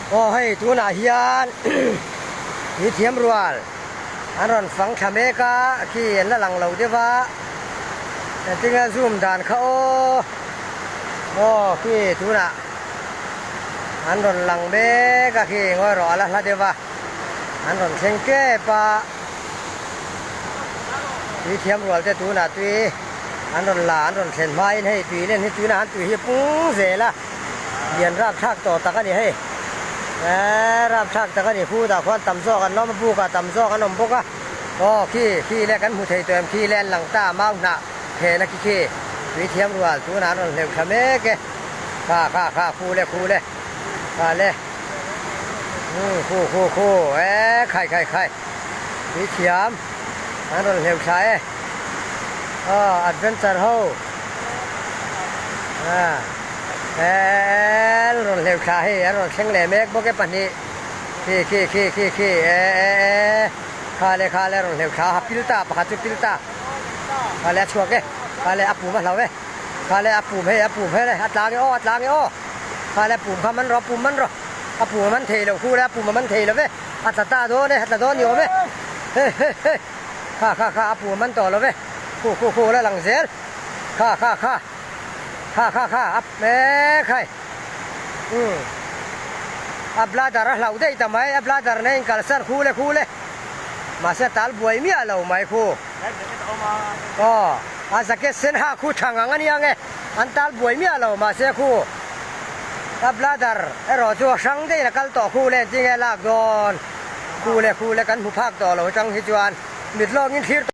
Aw hei tunah hian mi thiam rual an rawn fang thla mek a, khi an la lang lo deuh a, engtinge zoom dan kha aw, aw khi tunah an rawn lang mek a khi ngawi rawh a la hla deuh a, an rawn thleng tep a, tui thiam rual te tunah tui an rawn la an rawn thlen hmain hei tui len hi tunah an tui hi a pung zel a. Lian rap thlak tawh tak a ni hei. Eee rap thlak tak a ni khu dah khuan tam zawk an awm a buk ah tam zawk an awm bawk a. Aw khi khi le kan hmu thei tawh em khi le an lang ta mau hnah phen a khi khi tui thiam rual tunah an rawn hleuh thla mek e. Kha kha kha khu le khu le kha le umm khu khu khu eee khai khai khai tui thiam an rawn hleuh thla e. Aw adventure ho ah. Eee rawn hleuh thla hei an rawn thleng leh mek bawk e pahnih khi khi khi khi khi eee kha le kha le rawn hleuh thla a pil ta pakhat chu pil ta kha le a chhuak e kha le a pum a hlau e kha le a pum hei a pum hei le a tlang e aw a tlang e aw kha le a pum kha man rawh a pum man rawh a pum a man thei lo khu le a pum a man thei lo ve a tla ta dawn e a tla dawn ni awm e he he he kha kha kha a pum a man tawh lo ve khu khu khu la lang zel kha kha kha. Kha kha kha a mek hai umm a bladder a hlauh daih ta mai a bladder nen kalsan khu le khu le mahse a tal buai miah lo mai khu aw a jacket sen ha khu tha ngang a nia nge an tal buai miah lo mahse khu a bladder erawh chu a hrang daihin a kal tawh khu le engtin nge a lak dawn khu le khu le kan hmu phak tawh lo atang hi chuan mit lawngin thlir.